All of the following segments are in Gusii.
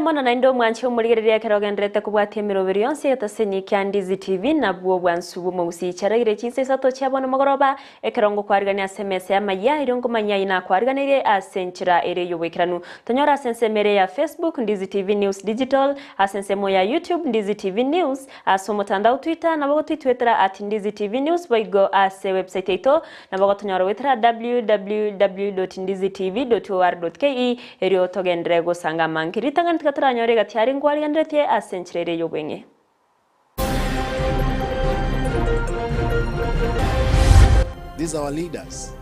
mono naende omwanche omorigereria ekero ogendererete kobwatia emeroberi yonsi egetaseni kia Ndizi TV nabwo obwansu bw'omogusii. Chiaraire chinsa isato chia bono mogoroba ekero ngokwarigania ase emesa y'amayia erio nkomanyia aye nakwariganeirie ase enchera ere y'oboikeranu. Tonyore ase ensemo ere ya Facebook Ndizi TV News Digital, ase ensemo ya YouTube Ndizi TV News, Ase omotandao Twitter nabo gotwitwetera at Ndizi TV News boigo ase website yaito nabo gotonyora goetera www.ndizitv.or.ke erio togenderere gosanga amange. Ritang'ani tiga toranyore egati aria nkwarigeneretie ase enchera ere y'obweng'e. These are our leaders.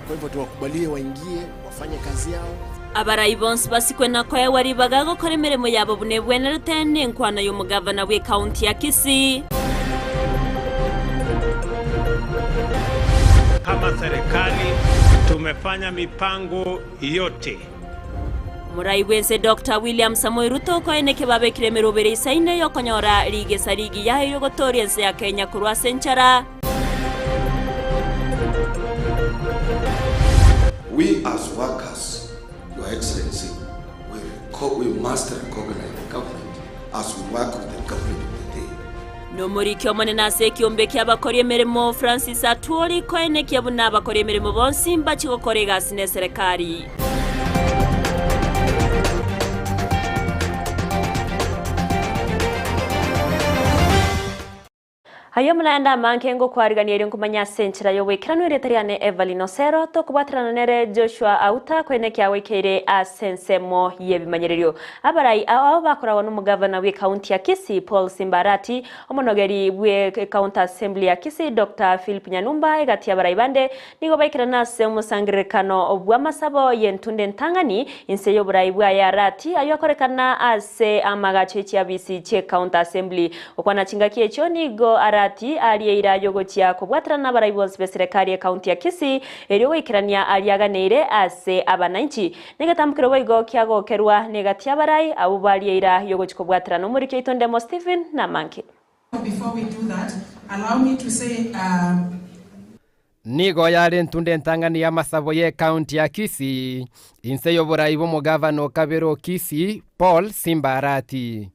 Kwa hivyo tuwakubalie waingie wafanye kazi yao. Abarai bonsi basikwe na koegwa ribaga gokora emeremo yabo buna ebwenerete, nenkwana y'omogavana bw'ekaunti ya Kisii. Kama serikali tumefanya mipango yote. Omorai bw'ense Doctor William Samoei Ruto koeneke babekire emerobere isaine y'okonyora rigesa rigiya erio gotooria ense ya Kenya korwa ase enchara. We as workers, Your Excellency, we, we must recognize the government as we work with the government of the day. Nomoriki omonene ase ekiombe ki'abakori emeremo Francis Atwoli koenekia buna abakori emeremo bonsi mbachie gokora egasi neserekari. Ayio naende amange ngokwarigania erio nkomanya ase enchera y'oboikeranu erieta riane Evelyn Osero, tokobwaterana nere Joshua Auta koenekia agoikeire ase ensemo y'ebimanyererio. Abarai ao bakoragwa nomogavana bw'ecounty ya Kisii Paul Simba Arati, omonogeri bw'ecounty assembly ya Kisii Doctor Philip Nyanumba egati y'abarai bande nigo baikerana ase omosangererekano bw'amasabo y'entunda entang'ani inse y'oborai bwaye Arati ayio akorekana ase amagacho echiabisi chi'ecounty assembly. Gokwana chingaki echio nigo Arati arie eira y'ogochia kobwaterana nabarai bonsi b'eserekari y'ecounty ya Kisii erio goikerania aria aganeire ase abananchi. Negetambokero boigo kiagokerwa negati y'abarai abwo barie eira y'ogochia kobwaterana omoriki oito Ndemo Stephen Namanke. Before we do that, allow me to say um. Nigo yare entunda entang'ani y'amasabo y'ecounty ya Kisii, inse y'oborai bw'omogavana o kabere o Kisii, Paul Simba Arati.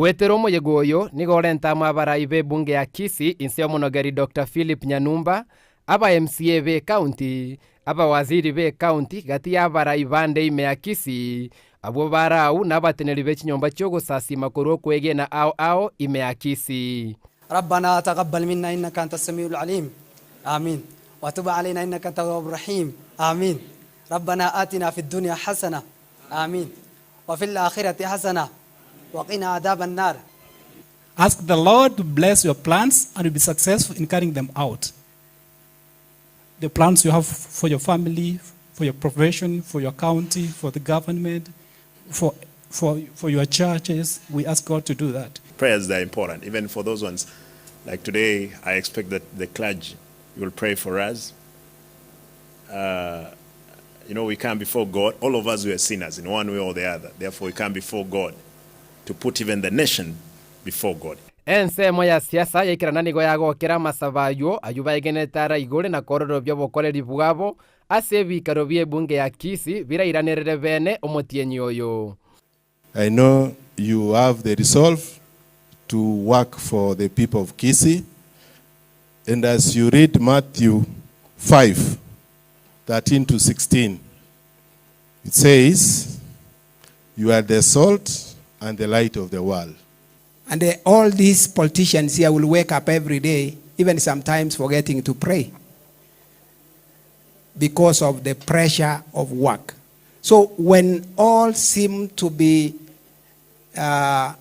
Goetera omoyega oyo, nigo orente amo abarai b'ebunge ya Kisii inse y'omonogeri Doctor Philip Nyanumba, aba MCA b'ecounty, abawaziri b'ecounty gati y'abarai bande ime ya Kisii, abwo bare agwo nabateneneri be chinyomba chi'ogosasiima korwa okwegena ao ao ime ya Kisii. Rabbana taqabbal minna innaka anta samiul alim Amin wa tub aleyna innaka anta tawwabur rahim Amin Rabbana atina fid dunya hasana Amin wa fil akhirati hasana wa qina adhaban nar. Ask the Lord to bless your plans and you'll be successful in carrying them out. The plans you have for your family, for your profession, for your county, for the government, for, for, for your churches. We ask God to do that. Prayers are important, even for those ones. Like today, I expect that the clergy will pray for us. Uh, you know, we come before God. All of us, we are sinners in one way or the other. Therefore, we come before God to put even the nation before God. Ensemo ya siasa yaikerana nigo yagokera amasabo ayio, ayio baegenete ara igore na kororobia obokoreri bwabo ase ebiikaro bi'ebunge ya Kisii birairanerere bene omotienyi oyo. I know you have the resolve to work for the people of Kisii and as you read Matthew 5, 13 to 16, it says, You are the salt and the light of the world. And all these politicians here will wake up every day, even sometimes forgetting to pray because of the pressure of work. So when all seem to be uh,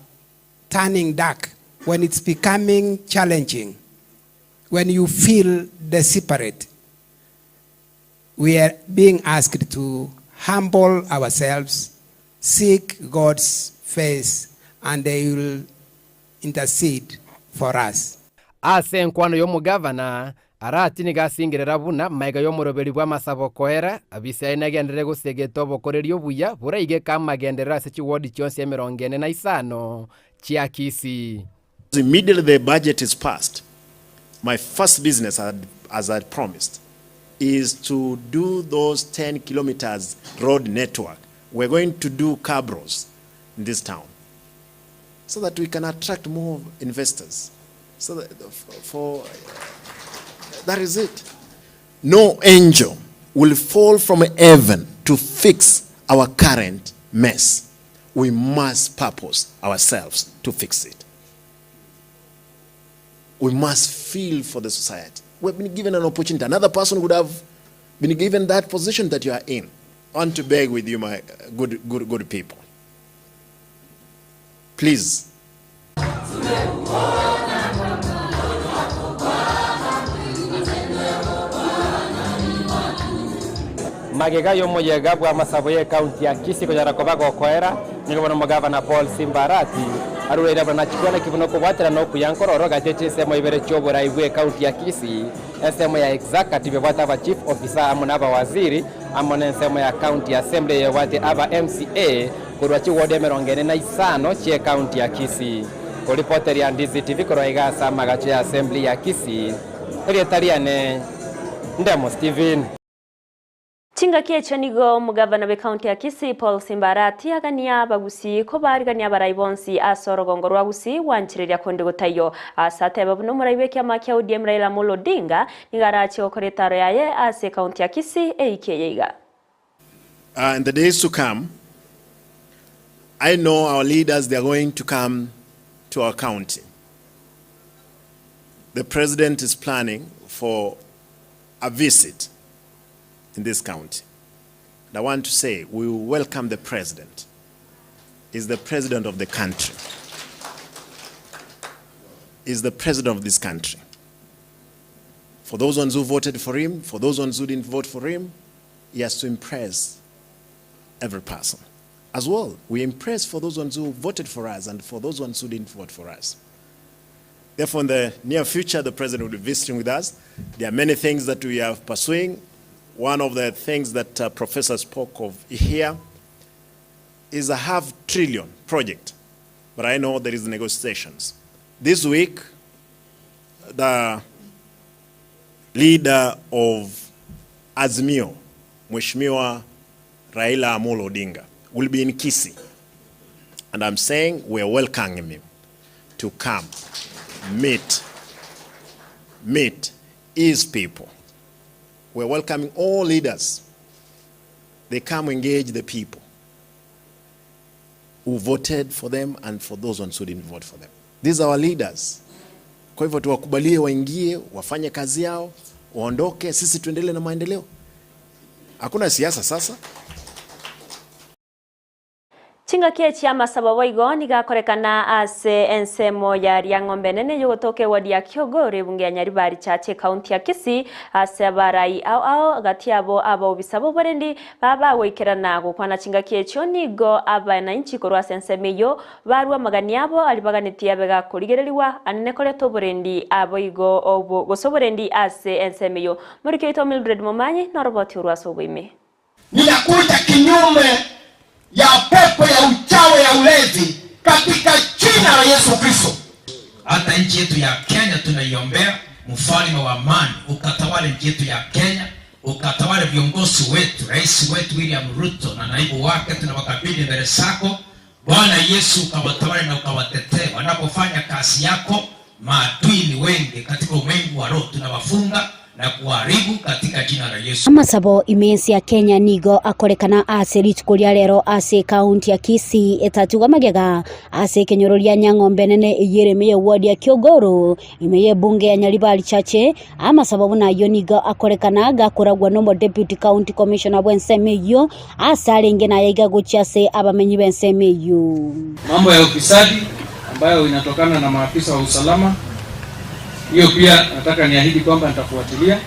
turning dark, when it's becoming challenging, when you feel desperate, we are being asked to humble ourselves, seek God's face, and they will intercede for us. Ase enkwano y'omogavana, Arati nigo asingerera buna magega y'omoroberi bw'amasabo koera, Abisai nagenderere gosegeta obokoreri obuya boraigeke amagenderero ase chiwodi chionsi emerongo ene na isano chia Kisii. Immediately the budget is passed, My first business, as I promised, is to do those 10 kilometers road network. We're going to do cabros in this town so that we can attract more investors. So that for that is it. No angel will fall from heaven to fix our current mess. We must purpose ourselves to fix it. We must feel for the society. We have been given an opportunity. Another person would have been given that position that you are in. I want to beg with you, my good, good, good people. Please. Magega y'omoyega bw'amasabo y'ecounty ya Kisii konyara koba gokoera, nigo bono omogavana Paul Simba Arati arureire buna nachikwana ki buna okobwaterana okuya nkororo gati ye chinsemo ibere chi'oborai bw'ecounty ya Kisii, ensemo ya executive ebwate aba chief officer amo na abawaziri, amo nensemo ya county assembly eyebwate aba MCA korwa chiwodi emerongo ene na isano chi'ecounty ya Kisii. Koripoteria Ndizi TV korwa iga ase amagacho ya assembly ya Kisii, erieta riane Ndemo Stephen. Chingaki echio nigo omogavana bw'ecounty ya Kisii Paul Simba Arati agania abagusii kobarigania abarai bonsi ase orogongo rwa Gusii gwanchereria konde gotaiyo. Ase atebe buna omorai bw'ekiama kia ODM Raila Amolo Odinga nigo arache gokora etaro yaye ase ecounty ya Kisii eiki eye iga. In the days to come, I know our leaders they are going to come to our county. The president is planning for a visit in this county. And I want to say we welcome the president. He's the president of the country. He's the president of this country. For those ones who voted for him, for those ones who didn't vote for him, he has to impress every person. As well, we impress for those ones who voted for us and for those ones who didn't vote for us. Therefore, in the near future, the president will be visiting with us. There are many things that we are pursuing. One of the things that Professor spoke of here is a half trillion project. But I know there is negotiations. This week, the leader of Azimio, Mheshimiwa Raila Amolo Odinga, will be in Kisii. And I'm saying we are welcoming him to come meet his people. We're welcoming all leaders. They come engage the people who voted for them and for those ones who didn't vote for them. These are our leaders. Kwa hivyo tuwakubalie waingie, wafanye kazi yao, waondoke, sisi tuendelee na maendeleo. Hakuna siasa sasa. Chingaki echi amasabo boigo nigo akorekana ase ensemo ya Riang'ombe enene yogotoka eward ya Kiogoro ebunge ya Nyaribari Chache ekaunti ya Kisii ase abarai ao ao gati yabo abaobisa b'oborendi babagoikerana gokwana chingaki echio nigo abananchi korwa ase ensemo eyio barwa amagani abo aria baganetie abe gakorigereriwa anene koreta oborendi aboigo obo gose oborendi ase ensemo eyio. Morikio oito Mildred Momanyi noroboti orwa ase oboime. Ninakuja kinyume ya pepo ya uchawi ya ulezi katika jina la Yesu Kristo. Hata nchi yetu ya Kenya tunaiombea, mfalme wa amani ukatawale nchi yetu ya Kenya, ukatawale viongozi wetu, rais wetu William Ruto na naibu wake, tunawakabidhi mbele zako Bwana Yesu, ukawatawale na ukawatetee wanapofanya kazi yako. Maadui ni wengi katika ulimwengu wa roho, tunawafunga na kuharibu katika jina la Yesu. Amasabo ime y'ensi ya Kenya nigo akorekana ase rituko ria rero ase ekaunti ya Kisii etatigwa magega ase ekenyoro ria Nyang'ombe enene eyio ere ime y'eward ya Kiogoro ime y'ebunge ya Nyaribari Chache. Amasabo buna ayio nigo akorekana gakoragwa nomo Deputy County Commissioner bw'ensemo eyio ase arenge naye iga gochia ase abamenyi b'ensemo eyio. Mambo ya ufisadi ambayo inatokana na maafisa wa usalama, hiyo pia nataka niahidi kwamba nitafuatilia.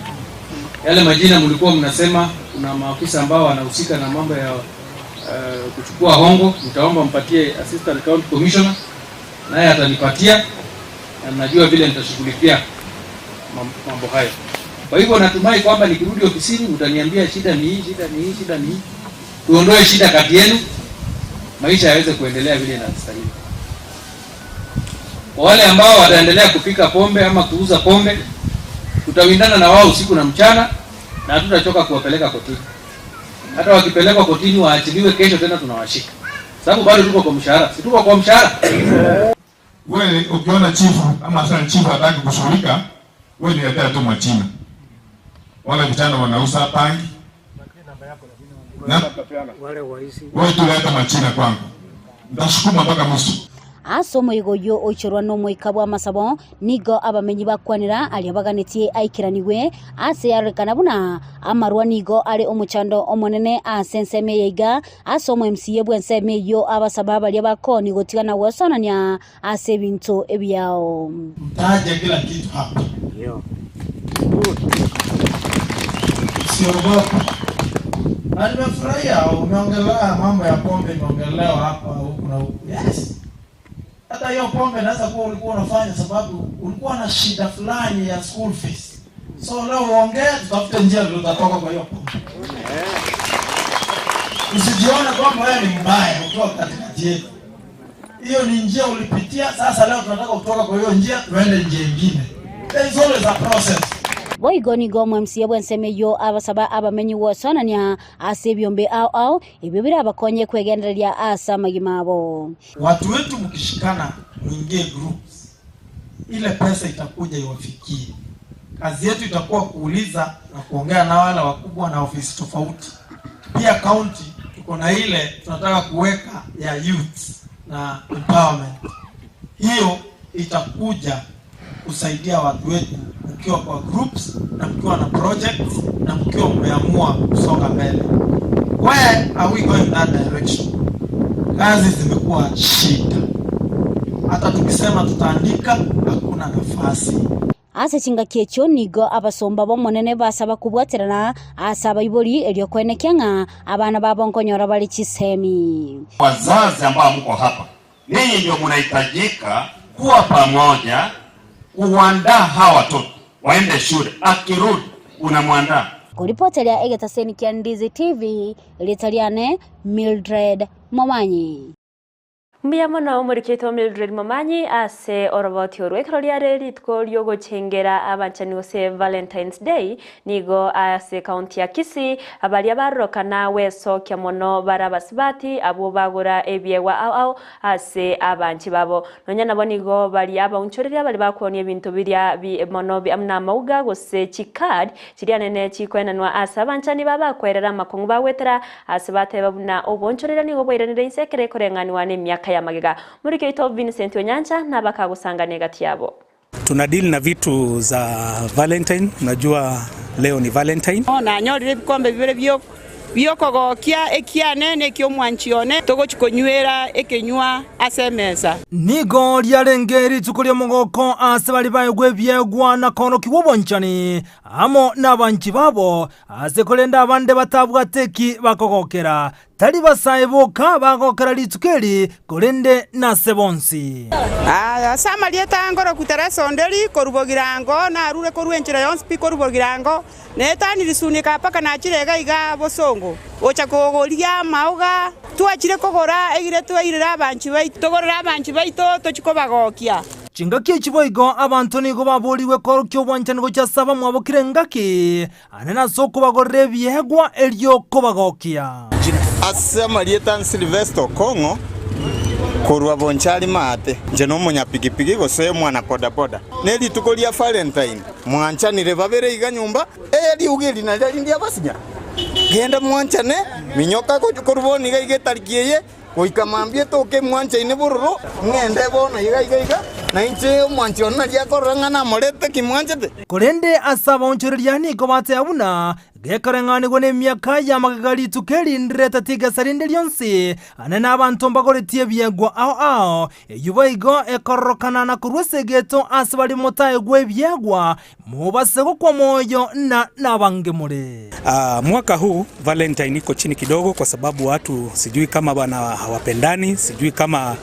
Yale majina mlikuwa mnasema kuna maafisa ambao wanahusika na mambo ya kuchukua hongo, nitaomba mpatie Assistant County Commissioner, naye atanipatia na najua vile nitashughulikia mambo hayo. Kwa hivyo natumai kwamba nikirudi ofisini mtaniambia shida ni hii, shida ni hii, shida ni hii. Tuondoe shida kati yenu, maisha yaweze kuendelea vile inastahili. Kwa wale ambao wataendelea kupika pombe ama kuuza pombe, Tutawindana na wao usiku na mchana na hatutachoka kuwapeleka kotini. Hata wakipelekwa kotini waachiliwe, kesho tena tunawashika, sababu bado tuko kwa mshahara, si tuko kwa mshahara? Wewe ukiona chifu ama assistant chifu hataki kushughulika, wewe niletea tu Mwachina. Wale vijana wanauza bangi. Na wewe tu leta Mwachina kwangu. Nitasukuma mpaka mwisho. Ase omoigo oyio oichorwa n'Omoika bw'amasabo, nigo abamenyi bakwanera aria baganetie aikeranigwe, ase yarorekana buna amarwa nigo are omochando omonene ase ensemo eye iga, ase omo MCA bw'ensemo eyio abasaba baria bakoni gotigana gwesonania ase ebinto ebiao. Mtaje kila kitu hapa. Usiogope. Na nimefurahia umeongelea mambo ya pombe imeongelewa hapa huku na huku. Yes. Hata hiyo pombe naweza kuwa ulikuwa unafanya sababu ulikuwa na shida fulani ya school fees. So leo uongee, tutafute njia vile utatoka kwa hiyo pombe. Usijione kwamba wewe ni mbaya ukiwa katikati yetu. Hiyo ni njia ulipitia, sasa leo tunataka kutoka kwa hiyo njia tuende njia ingine. There is always a process. Boigo nigo omo-MCA bw'ensemo eyio abasaba abamenyi gwesonania ase ebiombe ao ao ebio birabakonye kwegendereria ase amagima abo. Watu wetu mkishikana muingie groups, ile pesa itakuja iwafikie. Kazi yetu itakuwa kuuliza na kuongea na wale wakubwa na ofisi tofauti. Pia county tuko na ile tunataka kuweka ya youth na empowerment. Hiyo itakuja kusaidia watu wetu mkiwa kwa groups na mkiwa na projects na mkiwa mmeamua kusonga mbele. Where are we going that direction? Kazi zimekuwa shida, hata tukisema tutaandika hakuna nafasi. Ase chingaki echio nigo abasomba b'Omonene basaba kobwaterana ase abaibori erio koenekia ng'a abana babo nkonyora bare chisemi. Wazazi ambao mko hapa, ninyi ndio mnahitajika kuwa pamoja kuandaa hawa watoto waende shule, akirudi unamwandaa. Koripoteria egetaseni kia Ndizi TV, erieta riane Mildred Momanyi. Mbuya mono omoriki oito Mildred Momanyi ase oroboti orwo. Ekero riare rituko riogochengera abanchani gose Valentine's Day nigo ase ekaunti ya Kisii baria barorokana gwesokia mono bare abasubati abwo bagora ebiegwa ao ao ase abanchi babo. Nonya nabo nigo baria abaunchoreria baria bakwonia ebinto biria bi mono buna amauga gose chicard chiria nene chikoenanwa ase abanchani babakwerera amakong'u bagwetera ase bateba buna oboonchoreria nigo bwairanire inse ekero ekoreng'aniwa nemiaka ya magega. Moriki oito Vincent Onyancha nabakagosangania egati yabo. Tuna deal na vitu za Valentine, unajua leo ni Valentine. Nanyorire ebikombe bibere bi'okogokia, ekiane na eki'omwanchi one, togochia konywera ekenywa ase emesa. Nigo riarenge rituko ri'omogoko ase baria baegwa ebiegwa na koorokigwa obwanchani amo nabanchi babo, ase korende abande batabwate eki bakogokera. Tari basae boka bagokera rituko eri, korende nase bonsi. Ase amarieta aa ngoroku Teresa Onderi, korwa Bogirango, narure korwa enchera yonsi pi korwa Bogirango, netani risunika mpaka nachire iga iga bosongo, gocha kogoria amaoga, twachire kogora egere twairere abanchi baito, togorere abanchi baito tochie kobagokia. Chingaki echi boigo abanto nigo baboorigwe koorokia obwanchani gochia ase abamwabo kera engaki, Ane nase okobagorera ebiegwa erio kobagokia. Ase amarieta a Sylvester Okong'o korwa Bonchari Maate, inche nomonyapigipigi gose omwana bodaboda. Nerituko ria Valentine, mwanchanire babere iga nyomba, ee riuga eri nario rinde abasinya. Genda mwanchane, minyoka korwa bono iga iga etariki eye, Goika mambia etoke emwanchaine bororo, ng'ende bono iga iga iga, na inche omwanchi one naria akorora ng'a namorete ki mwanchete. Korende ase abaonchoreria nigo bateba buna gekoreng'anigwa nemiaka y'amagega rituko eri ndireteti igesa rinde rionsi, ane nabanto mbagoretie ebiegwa ao ao, eyio boigo ekororokana na korwa ase egeto ase baria motaegwe ebiegwa, Mobase gokwa moyo na nabange more. Mwaka huu Valentine iko chini kidogo kwa sababu watu sijui kama bana hawapendani, sijui kama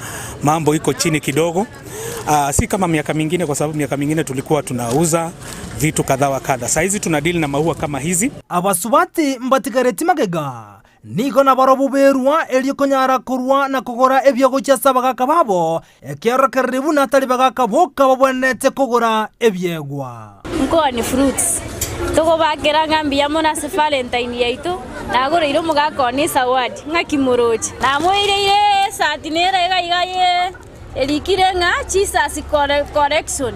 mambo iko chini kidogo. Si kama miaka mingine kwa sababu miaka mingine tulikuwa tunauza vitu kadha wa kadha. Saa hizi tuna deal na maua kama hizi. Abasubati mbatigareti magega, nigo nabarobwo berua erio konyara korua na kogora ebiogochia ase abagaaka babo, ekeorokererio buna tari bagaaka boka babwenerete kogora ebiegwa. Nkooni fruits. Togobakera ng'a mbuya mono ase Valentine yaito, nagoreire omogaka one esawadi, ng'aki moroche. Namoireire esati nere iga iga ye erikire ng'a Jesus Collection.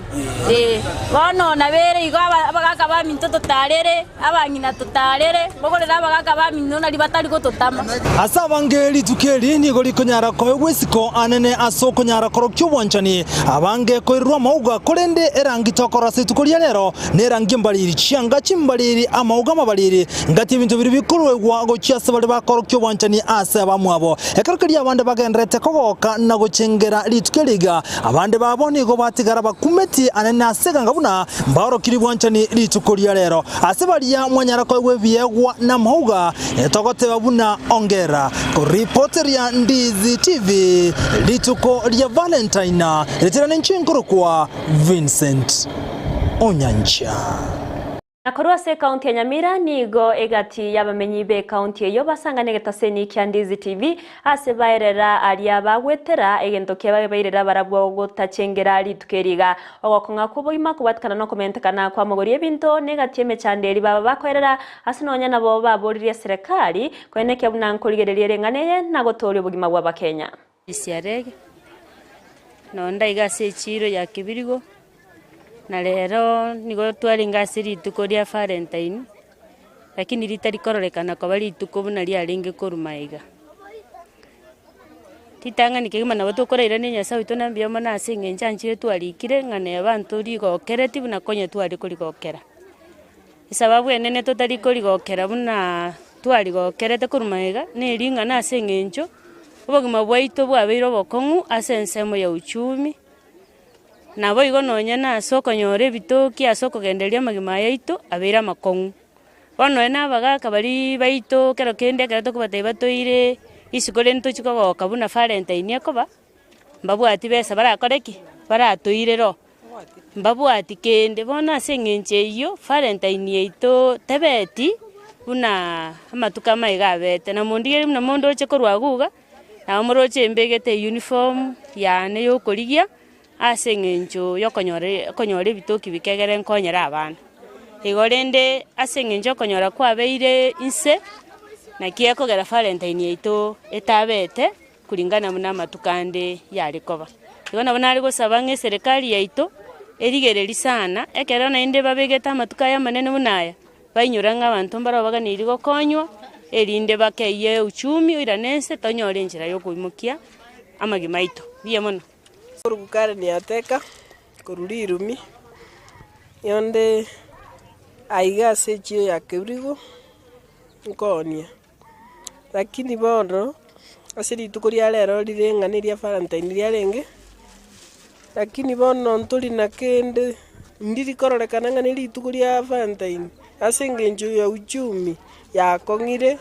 Ee, bono nabere igo abagaka baminto totarere, abang'ina totarere, mbogorere abagaka baminto nario batari gototama. Ase abange rituko eri nigo rikonyara koegwa isiko anene ase okonyara korokia obwanchani, abange koirerwa amauga, korende erangi tokorora ase rituko ria rero nerangi embariri, chianga chimbariri, amauga amabariri, ngati ebinto biria bikoruegwa gochia ase baria bakorokia obwanchani ase abamwabo. Ekero keria abande bagendererete kogoka na gochengera rituko eri iga, abande babo nigo batigara bakumeti anene ase eganga buna mbaorokirie bwanchani rituko ria rero. Ase baria mwanyara koegwa ebiegwa namauga, togoteba buna ongera. Koripoteria Ndizi TV rituko ria Valentine ritira ninche nkorokwa Vincent Onyancha. Na korwa ase ekaunti ya Nyamira nigo egati y'abamenyi b'ekaunti eyio basangane egetaseni kia Ndizi TV ase baerera aria bagwetera egento kia bairera barabwo gotachengera rituko eri iga. Ogokong'a kw'obogima kobwatikana nokomentekana kw'amagori y'ebinto na egati y'emechando eri baba bakoerera ase nonya nabo baboririe eserekari koenekia buna nkorigereria ere eng'ana eye na gotooria obogima bw'Abakenya. Isiarege, nonde iga ase echiiro ya Kibirigo, na rero nigo twarenge ase rituko ria Valentine, lakini ritari kororekana koba rituko buna riarenge korwa magega. Ritang'ani kegima nabo tokorairania Nyasaye oito na mbuya mono ase eng'encho anchire twarikire ng'a neba ntorigokereti buna konya tware korigokera. Esababu enene totari korigokera buna twarigokerete korwa magega, neri ng'a nase eng'encho obogima bwaito bwabeire obokong'u ase ensemo ya uchumi, naboigo nonye nase okonyora ebitoki ase okogendereria amagima aya aito abeire amakong'u. Bono nonye na abagaka baria baito kero kende ekero tokobatebia batoire isiko rende tochia kogoka buna valentine ekoba, mbabwati besa barakore ki? Baratoire ro. Mbabwati kende. Bono ase eng'encho eyio, Valentine yaito tebeti buna amatuko amaiga abete. Na mondigererie buna mondoche korwa agwo iga, nabo moroche mbegete euniform yane ya okorigia, ase eng'encho ya okonyora okonyora ebitoki bike egere nkonyere abana. Igo rende ase eng'encho okonyora kwabeire inse, naki ekogera Valentine yaito etabete. Kulingana buna amatuko ande yare koba. Igo nabo nare gosaba ng'a eserekari yaito erigererie sana, ekero naende babegete amatuko aya amanene buna aya, bainyora ng'a abanto mbaro baganeiri gokonywa, erinde bakeyie uchumi oirane ense tonyore enchera ya okoimokia amagima aito. Mbuya mono. Korwa Karen Ateka, korwa Rirumi, yonde aiga ase echiro ya Kebirigo, nkoonia. Lakini bono, ase rituko ria rero rire ng'a neria Valentine riarenge, lakini bono ntori na kende, ndiri kororekana ng'a nerituko ria Valentine, ase eng'encho ya uchumi yakong'ire,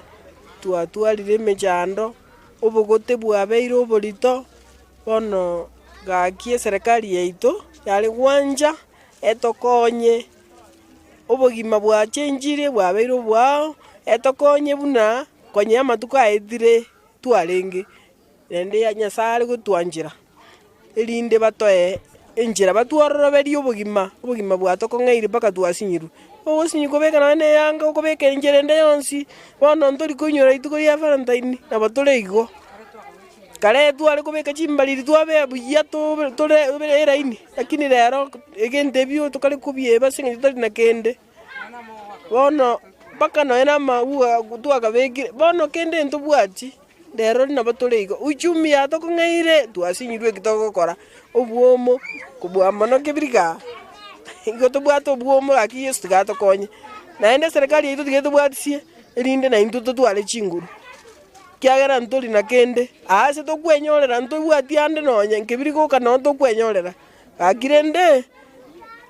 twatwarire emechando, obogote bwabeire oborito, bono gaki eserekari yaito yare gwancha etokonye. Obogima bwachenchire bwabeire obwao, etokonye buna konya amatuko aetire twarenge, naende Nyasae are gotwanchera, erinde batoe enchera batwororoberie obogima, obogima bwatokong'eire mpaka twasinyirwe. Ogosinywa kobeka nonye na eyanga okobeka enchera ende yonsi, bono ntori koinyora rituko ria valentine nabo tore igo. Kare tware kobeka chimbariri twabea buya tobe tore eraini, lakini rero egento ebio tokare kobieba ase eng'encho tari na kende. Bono mpaka nonye na amauga twakabekire, bono kende ntobwati, rero nabo tore igo. Uchumi yatokong'eire twasinyirwe eki togokora, obwomo kobua mono kebirika igo tobwate obwomo gaki Yeso tiga atokonye. Naende eserekari yaito tiga etobwatisie, erinde naintwe totware chinguru. Ekiagera ntori na kende, aase tokwenyorera ntobwati ande nonye nkebiri goka noo tokwenyorera. Gaki rende,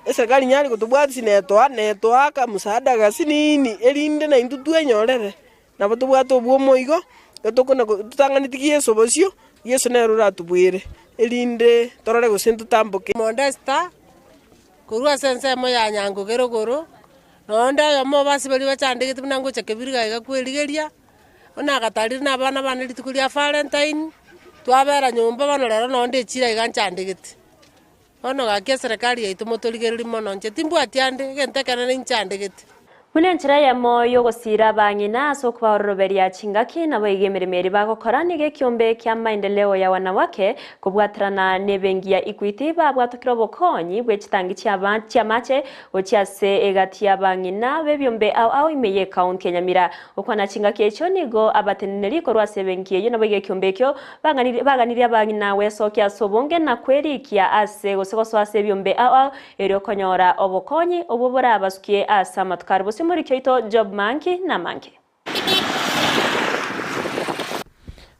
eserikari nyare gotobwatisia netoa netoaka msaada gasinini erinde naintwe twenyorere, nabo tobwate obwomo igo, etokona totang'aneti Yeso bosio, Yeso nere oratobuere, erinde torore gose ntotamboke. Modesta, korwa ase ensemo ya Nyangoge rogoro, nonde oyomo obo ase baria bachandegete buna ngocha kebiriga iga kwerigeria. Buna agatarire na abana bane rituko ria Valentine, twabera nyomba bono rero nonde echira iga nchandegete. Bono gaki eserekari yaito motorigererie mono, inche timbwati ande, egento ekenene inchandegete. Buna enchera eyemo y'ogosiira abang'ina ase okobaororoberia chingaki, naboigo emeremo eria bagokora nigo ekiombe kia Maendeleo ya Wanawake kobwaterana nebenki ya Equity babwatokire obokonyi bwe chitangi chi'amache gochia ase egati y'abang'ina b'ebiombe ao ao ime y'ecounty ya Nyamira. Gokwana chingaki echio nigo abateneneri korwa ase ebenki eyio naboigo ekiombe ekio baganirie abang'ina gwesokia ase obonge na kwerikia ase gose gosoa ase ebiombe ao ao Erio konyora obokonyi obwo borabasukie ase amatuko are bosio omoriki oito Job Manki namange.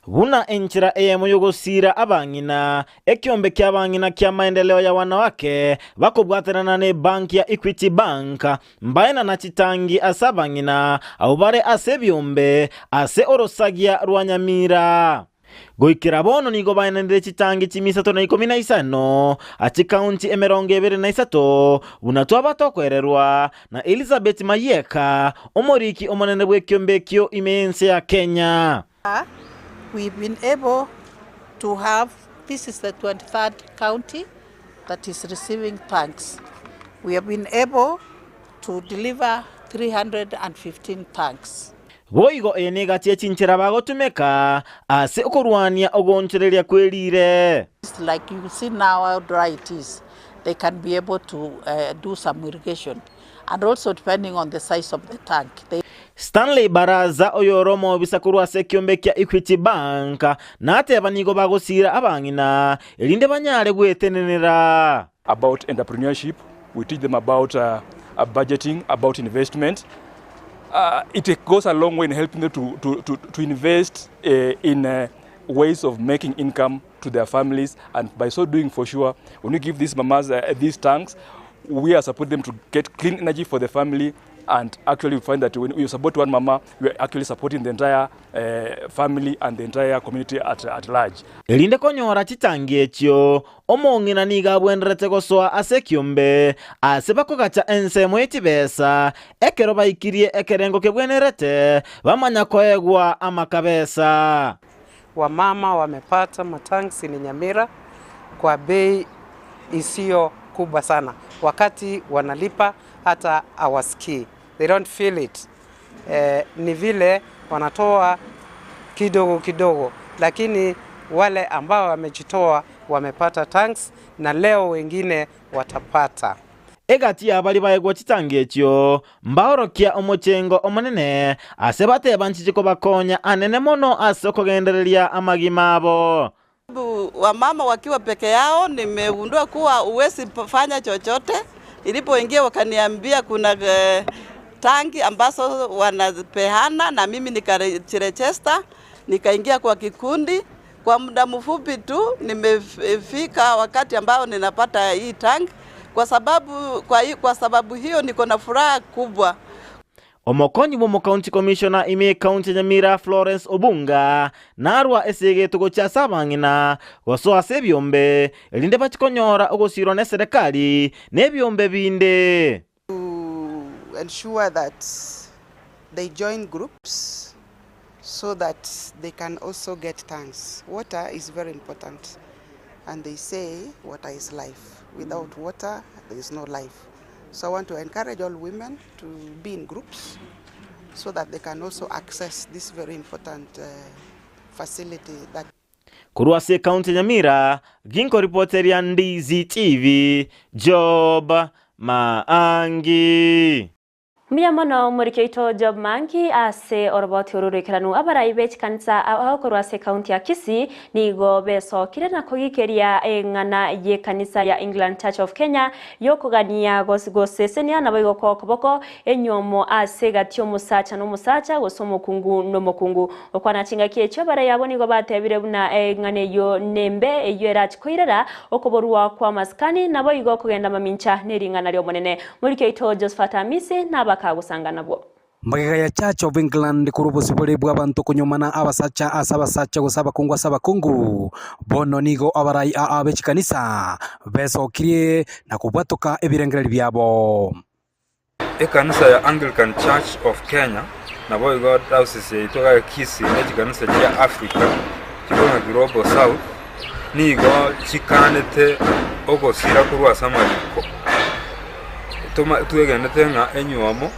Buna enchera eyemo y'ogosiira abang'ina, ekiombe ki'abang'ina kia Maendeleo ya Wanawake bakobwaterana n'ebanki ya Equity Bank mbaenana chitangi ase abang'ina abwo bare ase ebiombe ase orosagia rwa Nyamira. Goikera bono nigo baenanire chitangi chimisato na ikomi na isano, chikaunti 23, buna twaba tokoererwa na Elizabeth Mayieka, omoriki omonene bw'ekiombe ekio ime y'ense ya Kenya. We've been able to have, this is the 23rd county that is receiving tanks. We have been able to deliver 315 tanks. Boigo eye negati ye chinchera bagotumeka ase okorwania ogoonchoreria kwe riire. Like you see now how dry it is, they can be able to do some irrigation and also depending on the size of the tank. They. Stanley Baraza oyore omobisa korwa ase ekiombe kia Equity Bank nateba nigo bagosiira abang'ina erinde banyare gwetenenera. About entrepreneurship, we teach them about uh, budgeting, about investment. Uh, it goes a long way in helping them to, to, to, to invest uh, in uh, ways of making income to their families. And by so doing, for sure, when we give these mamas uh, these tanks, we are supporting them to get clean energy for the family. And actually, we find that when we support one mama, we are actually supporting the entire uh, family and the entire community at, at large. Erinde konyora chitangi echio, omong'ina nigo abwenerete gosoa ase ekiombe ase bakogacha ensemo ye chibesa, ekero baikirie ekerengo kebwenerete, bamanya koegwa amakabesa. Wamama wamepata matanks ni Nyamira kwa bei isiyo kubwa sana, wakati wanalipa hata hawasikii, they don't feel it. Eh, ni vile wanatoa kidogo kidogo, lakini wale ambao wamejitoa wamepata tanks na leo wengine watapata. Egati y'abaria baegwa chitangi echio mbaorokia omochengo omonene ase bateba nchiche kobakonya anene mono ase okogendereria amagima abo. Wamama wakiwa peke yao, nimegundua kuwa huwezi fanya chochote. Nilipoingia wakaniambia kuna eh, tangi ambazo wanapeana, na mimi nikajiregister, nikaingia kwa kikundi. Kwa muda mfupi tu nimefika wakati ambao ninapata hii tangi, kwa sababu, kwa, kwa sababu hiyo niko na furaha kubwa. Omokonyi bw'omocounty commissioner ime ekaunti ya Nyamira Florence Obunga narwa esegeto gochia ase abang'ina gosoa ase ebiombe erinde bachikonyora ogosirwa na eserekari na ebiombe binde. To ensure that they join groups so that they can also get tanks. Water is very important and they say water is life. Without water, there is no life. So I want to encourage all women to be in groups so that they can also access this very important uh, facility that Korwa ase ekaunti ya Nyamira, ginkoripoteria Ndizi TV, Job Maangi. Mbuya mono omoriki oito Job Mangi ase oroboti oru roikeranu. Abarai be chikanisa ao ao korwa ase ekaunti ya Kisii nigo besokire na kogikeria eng'ana y'ekanisa ya England Church of Kenya y'okogania gosesenia naboigo koa okoboko enywomo ase egati y'omosacha nomosacha gose omokungu nomokungu. Gokwana chingaki echio abarai abwo nigo batebire buna eng'ana eyio nembe eyio erachi koirera okoborwa kw'amasikani naboigo kogenda mamincha nering'ana ri'Omonene. Moriki oito Josephat Amisi nabakagosanga nabwo. Magega ya Church of England korwa obosibore bw'abanto konyomana abasacha ase abasacha gose abakungu ase abakungu, bono nigo abarai aa be chikanisa besokirie na kobwatoka ebirengererio biabo. Ekanisa ya Anglican Church of Kenya naboigo diocese yaito iga ya Kisii ne chikanisa chia Africa chikong'a Global South. nigo chikanete ogosira korwa ase amariko. Toma twegenete ng'a enywomo,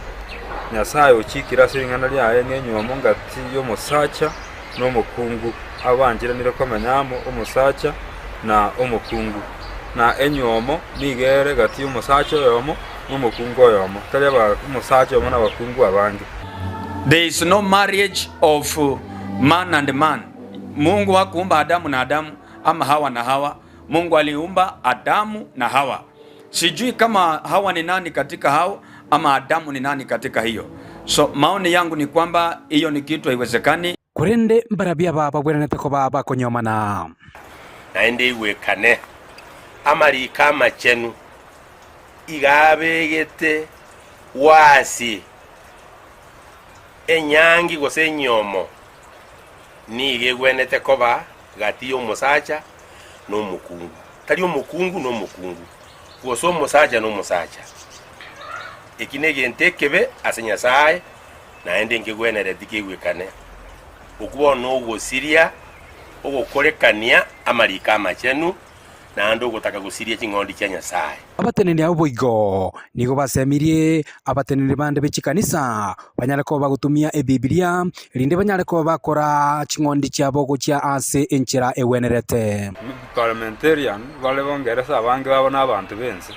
Nyasaye ochikire ase ring'ana riaye ng'a enywomo ngati y'omosacha na omokungu, abancheranire komenya amo omosacha na omokungu. Na enywomo nigo ere gati y'omosacha oyomo na omokungu oyomo, tari aba omosacha oyomo na abakungu abange. There is no marriage of man and man. Mungu hakuumba Adamu na Adamu ama Hawa na Hawa. Mungu aliumba Adamu na Hawa. Sijui kama Hawa ni nani katika hao ama Adamu ni nani katika hiyo. So maoni yangu ni kwamba hiyo ni kitu haiwezekani. Korende mbarabwo aba bagwenerete koba bakonyomana. Naende igwekane amariko amachenu iga abegete wasi enyangi gose enyomo nigo egwenerete koba gati y'omosacha na omokungu, tari omokungu na omokungu, gose omosacha na omosacha. Eki negento ekebe ase Nyasae, naende nkegwenereti kegwekane. Okwo bono nogosiria ogokorekania amariko amachenu, naende ogotaka gosiria ching'ondi chia Nyasae. Abateneneri abwo boigo nigo basemirie abateneneri bande be chikanisa banyare koba bagotumia Ebibilia, erinde banyare koba bakora ching'ondi chiabo gochia ase enchera egwenerete. Parliamentarian bare bongeresa abange babo nabanto b'ense,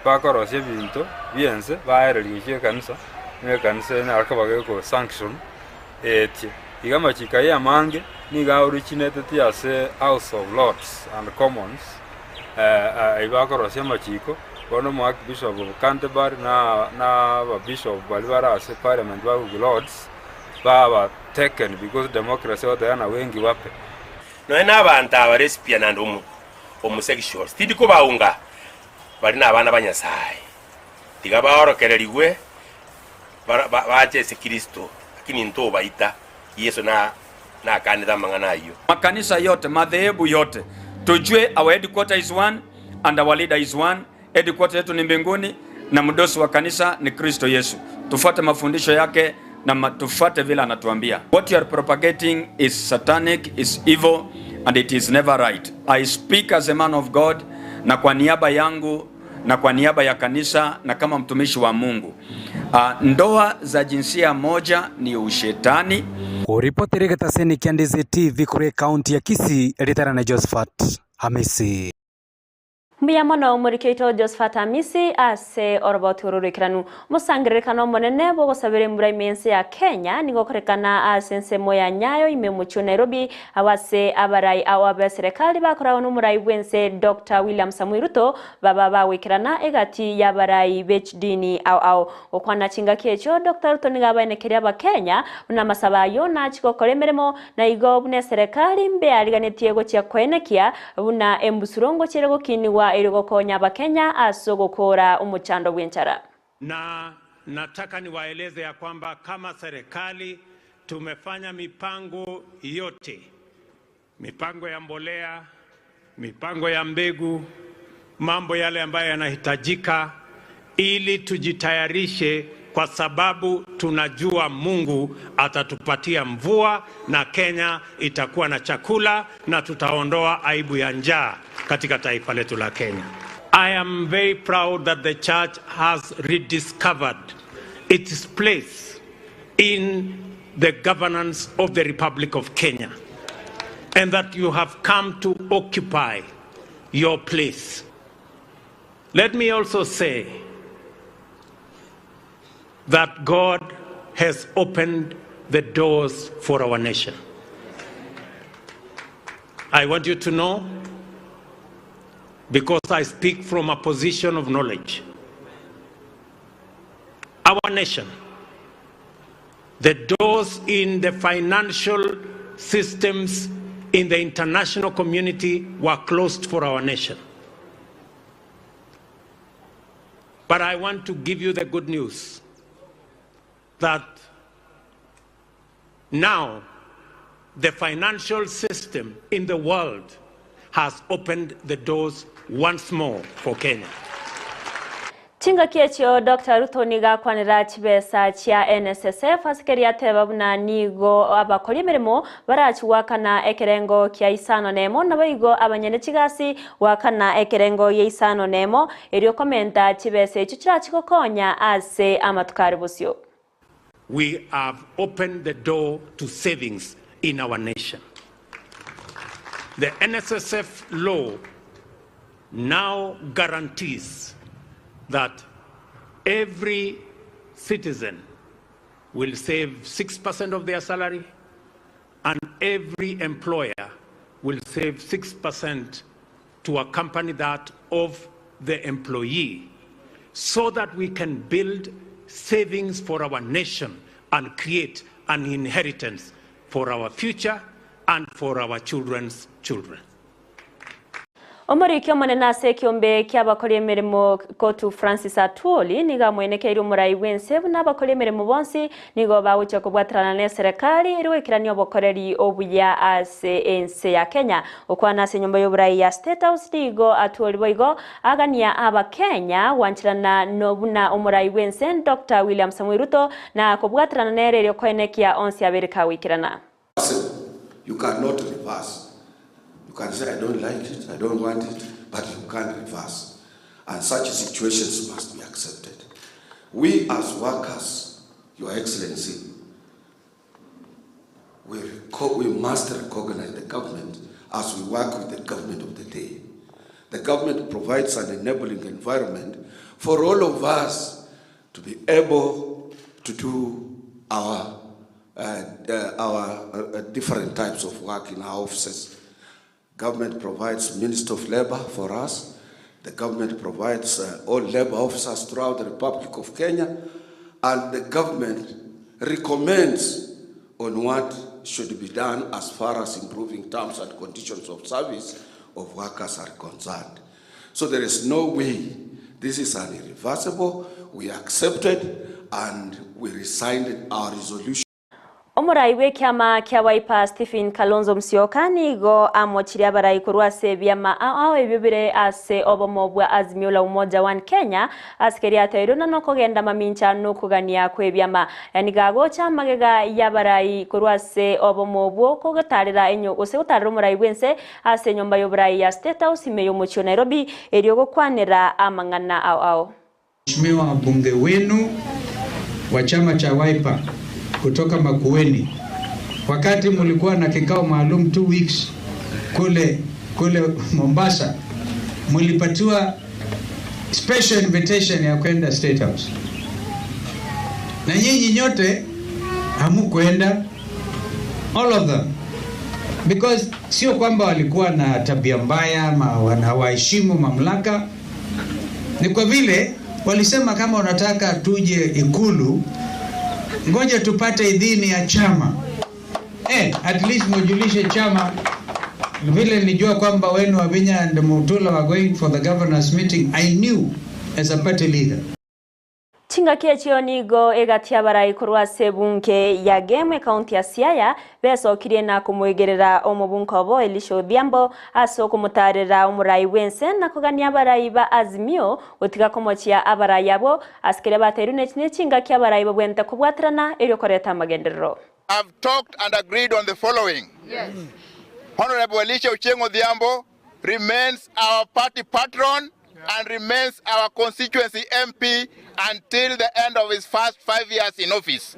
bakorosia ebinto bi'ense baereria gochia ekanisa, na ekanisa enyare koba geko sanction eetie. Iga amachiko ayio amange nigo aoriginateti ase House of Lords and Commons, ayio bakorosia amachiko, bono omo Archbishop of Canterbury na na ababishop baria bare ase parliament ba Lords, baba taken because democracy ogoteba na wengi wape. Nonya nabanto aba lesbian and homosexuals, tindi kobaunga, baria nabana ba Nyasae. Tiga baorokererigwe bache ase Kristo, lakini ntobaita. Yeso nakanete amang'ana ayio. Makanisa yote, madhehebu yote, tujue our headquarter is one and our leader is one. Headquarter yetu ni mbinguni na mdosi wa kanisa ni Kristo Yesu. Tufuate mafundisho yake na tufuate vile anatuambia. What you are propagating is satanic, is evil and it is never right. I speak as a man of God na kwa niaba yangu na kwa niaba ya kanisa na kama mtumishi wa Mungu. Ndoa za jinsia moja ni ushetani. Koripotera egetaseni kia Ndizi TV korwa ekaunti ya Kisii, ritara na Josephat Hamisi. Mbuya mono omoriki oito Josephat Amisi ase oroboti oro roikeranu. Omosangererekano omonene bw'ogosabera embura ime y'ense ya Kenya nigo okorekana ase ensemo ya Nyayo ime omochie o Nairobi Agwo ase abarai ao b'eserekari bakoragwa nomorai bw'ense Doctor William Samoei Ruto baba bagoikerana egati y'abarai be chidini ao ao. Gokwana chingaki echio, Doctor Ruto nigo abaenekeria abakenya buna amasabo ayio nachie gokora emeremo na igo buna eserekari mbeariganetie gochia koenekia buna embusuro ngochia ere gokinigwa erio gokonya abakenya ase ogokoora omochando bw'enchara. Na nataka niwaeleze ya kwamba kama serikali tumefanya mipango yote, mipango ya mbolea, mipango ya mbegu, mambo yale ambayo yanahitajika ili tujitayarishe, kwa sababu tunajua Mungu atatupatia mvua na Kenya itakuwa na chakula na tutaondoa aibu ya njaa katika taifa letu la Kenya. I am very proud that the church has rediscovered its place in the governance of the Republic of Kenya and that you have come to occupy your place. Let me also say that God has opened the doors for our nation. I want you to know, because I speak from a position of knowledge, our nation, the doors in the financial systems in the international community were closed for our nation. But I want to give you the good news that now the financial system in the world has opened the doors once more for Kenya. Chingaki echio Dr. Ruto nigo akwanera chibesa chia NSSF ase keria ateba buna nigo abakori emeremo barachi goakana ekerengo kia isano nemo naboigo abanyene chigasi goakana ekerengo gia isano nemo erio komenta chibesa echio chirachi gokonya ase amatuko are bosio. We have opened the door to savings in our nation. The NSSF law now guarantees that every citizen will save 6% of their salary and every employer will save 6% to accompany that of the employee so that we can build savings for our nation and create an inheritance for our future and for our children's children. Omoriki omonene ase ekiombe ki'abakori emeremo Kotu Francis Atwoli nigo amoenekeire omorai bw'ense buna abakori emeremo bonsi nigo bagochia kobwaterana n'eserekari ere goikerania obokoreri obuya ase ense ya Kenya. Gokwana ase enyomba y'oborai ya State House nigo Atwoli boigo agania Abakenya gwancherana buna omorai bw'ense Doctor William Samoei Ruto na kobwaterana nere erio koenekia onsi abere kagoikerana. You cannot reverse. You can say, I don't like it, I don't want it, but you can't reverse. And such situations must be accepted. We as workers, Your Excellency, we, we must recognize the government as we work with the government of the day. The government provides an enabling environment for all of us to be able to do our, our different types of work in our offices. Government provides Minister of Labor for us. The government provides all labor officers throughout the Republic of Kenya. And the government recommends on what should be done as far as improving terms and conditions of service of workers are concerned. So there is no way this is an irreversible. We accepted and we resigned our resolution. Omorai bw'ekiama kia Wiper Stephen Kalonzo Musyoka nigo amochirie abarai korwa ase ebiama ao ebio bire ase obomo bwa Azimio la Umoja One Kenya ase keria ateirwe na nokogenda mamincha nokogania kw'ebiama. Nigo agocha amagega y'abarai korwa ase obomo obwo kogotarera enyo gose gotarera omorai bw'ense ase enyomba y'oborai ya State House ime y'omochie o Nairobi erio gokwanera amang'ana ao ao. Mheshimiwa mbunge wenu wa chama cha Wiper kutoka Makueni, wakati mulikuwa na kikao maalum 2 weeks kule kule Mombasa, mulipatiwa special invitation ya kwenda State House, na nyinyi nyote hamukwenda, all of them, because sio kwamba walikuwa na tabia mbaya ama hawaheshimu mamlaka, ni kwa vile walisema kama unataka tuje Ikulu, ngoja tupate idhini ya chama. At least mujulishe chama. Vile nilijua kwamba wenu Wavinya and Mutula were going for the governors meeting, I knew as a party leader. Chingaki echio nigo egatia abarai korwa ase ebunge ya Gem ekaunti ya Siaya besokirie na komwegerera omobunke obo Elisha Odhiambo ase okomotarera omorai bw'ense na kogania abarai ba Azimio gotiga komochia abarai abo ase keria bateirwe nechi nechingaki abarai babwente kobwaterana erio koreta amagenderero. Have talked and agreed on the following. Yes. Honorable Elisha Ochieng Odhiambo remains our party patron and remains our constituency MP until the end of his first 5 years in office.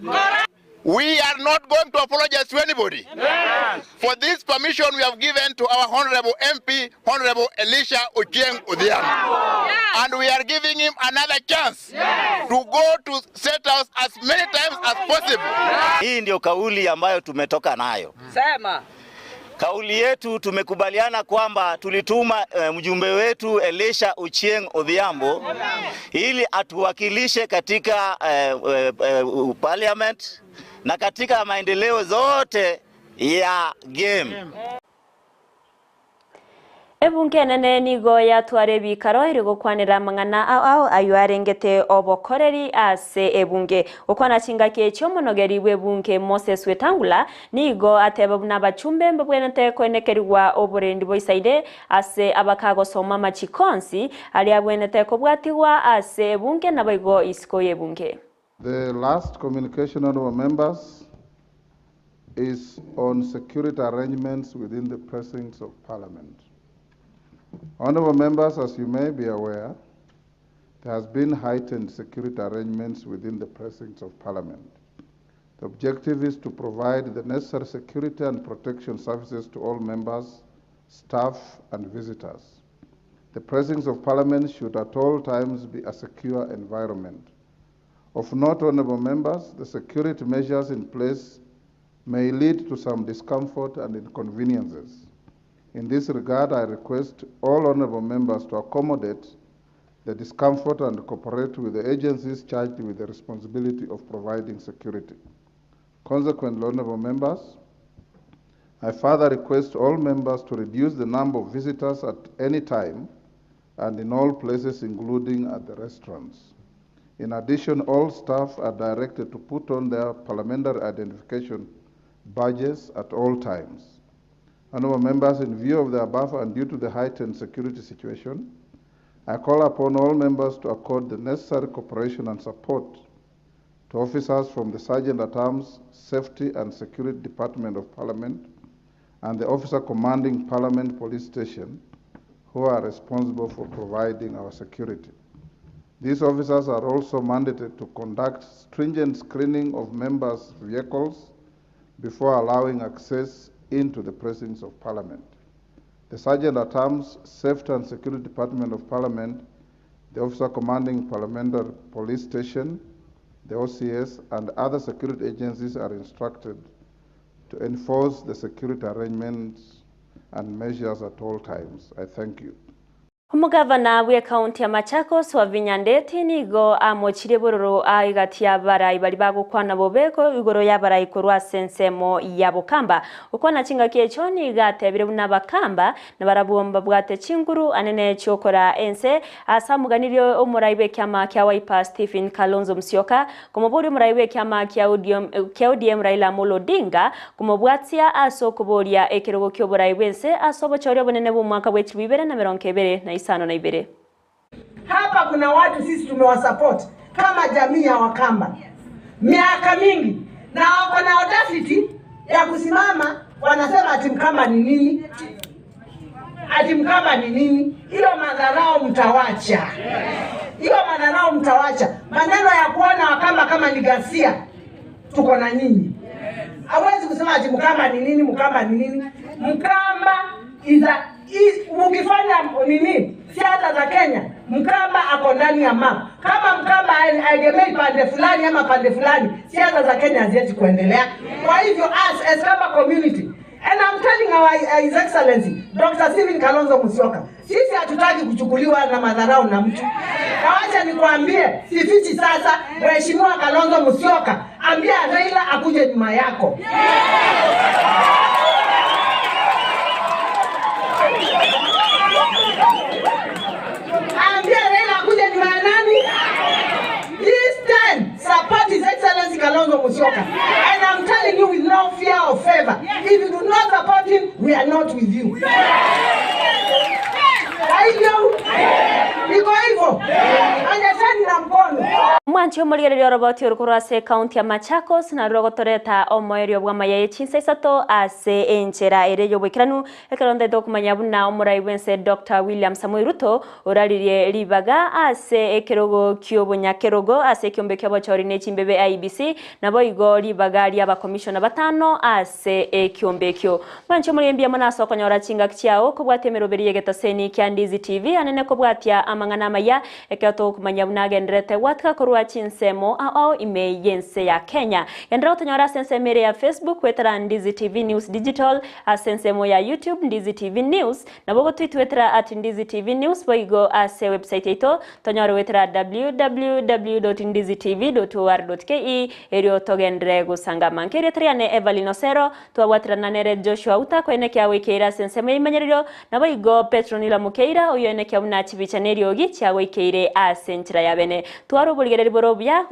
We are not going to apologize to anybody. Yes. For this permission we have given to our Honorable MP, Honorable Elisha Ochieng Odhiambo. Yes. And we are giving him another chance Yes. to go to State House as many times as possible. Hii ndio kauli ambayo tumetoka nayo. Sema. Kauli yetu tumekubaliana kwamba tulituma mjumbe wetu Elisha Ochieng Odhiambo ili atuwakilishe katika parliament na katika maendeleo zote ya Gem. Ebunge enene nigo yatwara ebikaro ere gokwanera amang'ana ao ao ayio arengete obokoreri ase ebunge. Gokwana chingaki echio omonogeri bw'ebunge Moses Wetangula nigo ateba buna abachumbe mbabwenerete koenekerigwa oborendi boisaine ase abakagosoma amachiko onsi aria abwenerete kobwatigwa ase ebunge naboigo isiko y'ebunge. The last communication, honourable members, is on security arrangements within the precincts of Parliament. Honourable members, as you may be aware, there has been heightened security arrangements within the precincts of Parliament. The objective is to provide the necessary security and protection services to all members, staff, and visitors. The precincts of Parliament should at all times be a secure environment. Of note, honourable members, the security measures in place may lead to some discomfort and inconveniences. In this regard, I request all honourable members to accommodate the discomfort and cooperate with the agencies charged with the responsibility of providing security. Consequently, honourable members, I further request all members to reduce the number of visitors at any time and in all places, including at the restaurants. In addition, all staff are directed to put on their parliamentary identification badges at all times. Honourable members, in view of the above and due to the heightened security situation, I call upon all members to accord the necessary cooperation and support to officers from the Sergeant at Arms, Safety and Security Department of Parliament and the officer commanding Parliament Police Station who are responsible for providing our security. These officers are also mandated to conduct stringent screening of members' vehicles before allowing access into the precincts of Parliament. The Sergeant at Arms, Safety and Security Department of Parliament, the officer commanding Parliamentary Police Station, the OCS, and other security agencies are instructed to enforce the security arrangements and measures at all times. I thank you. Omogavana bw'ekaunti ya Machakos, Wavinya Ndeti nigo amochirie bororo egati y'abarai baria bagokwana bobe igoro y'abarai korwa ase ensemo ya Bokamba. Gokwana chingaki echio nigo atebire buna Abakamba nabarabwo mbabwate chinguru anene chi'okoraa ense ase amoganirie omorai bw'ekiama kia Wiper Stephen Kalonzo Musyoka komoboria omorai bw'ekiama kia ODM Raila Amolo Odinga komobwatia ase okoboria ekerogo ki'oborai bw'ense ase obochori obonene bw'omwaka bw'echilifu ibere na emerongo ebere na isano na ibere. Hapa kuna watu sisi tumewasupport kama jamii ya Wakamba miaka mingi, na wako na audacity ya kusimama wanasema ati Mkamba ni nini, ati Mkamba ni nini. Hiyo madharau mtawacha, hiyo madharau mtawacha. Maneno ya kuona Wakamba kama ni ghasia, tuko na nyinyi. Hawezi kusema ati Mkamba ni nini, Mkamba ni nini. Mkamba is a ukifanya nini siasa za Kenya, Mkamba ako ndani ya map. Kama Mkamba haegemei pande fulani ama pande fulani, siasa za Kenya haziwezi kuendelea. Kwa hivyo us as Kamba community and I'm telling our His Excellency Dr. Stephen Kalonzo Musyoka, sisi hatutaki kuchukuliwa na madharau na mtu. Na wacha nikwambie, sifichi sasa, Mheshimiwa Kalonzo Musyoka, ambia Raila akuje nyuma yako. Ambia Raila akuje nyuma ya nani? This time, support His Excellency Kalonzo Musyoka. And I'm telling you with no fear of favor, if you do not support him, we are not with you. Kwa hivyo, iko hivyo. Onyeshani na mkono. Omwanchi omorigereria oroboti oro korwa ase ekaunti ya Machakos narwo rogotoreta omoerio bw'amaya ye chinsa isato ase enchera ere y'oboikeranu ekero ntaete okomanya buna omorai bw'ense Doctor William Samoei Ruto oraririe ribaga ase ekerogo ki'obonyakerogo ase ekiombe ki'obochori ne chimbebe IEBC naboigo ribaga ri'abakomishona batano ase ekiombe ekio. Mwanche omorembi mbuya mono ase okonyora chingaki chiao kobwatia emeroberi y'egetaseni kia Ndizi TV anene kobwatia amang'ana amaya ekero togokomanya buna agendererete gwatika korwa chinsa chinsemo ao ao ime y'ense ya Kenya. Genderera gotonyora ase ensemo ere ya Facebook goetera Ndizi TV News Digital, ase ensemo ya YouTube Ndizi TV News, nabo ogotwitwetera at Ndizi TV News boigo ase website yaito tonyore goetera www.ndizitv.or.ke erio togenderere gosangama. Nkerieta riane Evelyn Osero, twabwaterana nere Joshua Uta koenekia goikeire ase ensemo y'eimenyererio, naboigo Petronila Mukeira oyio oenekia buna chibicha neriogi chiagoikeire ase enchera ya bene. Twara oborigereri bore obuya.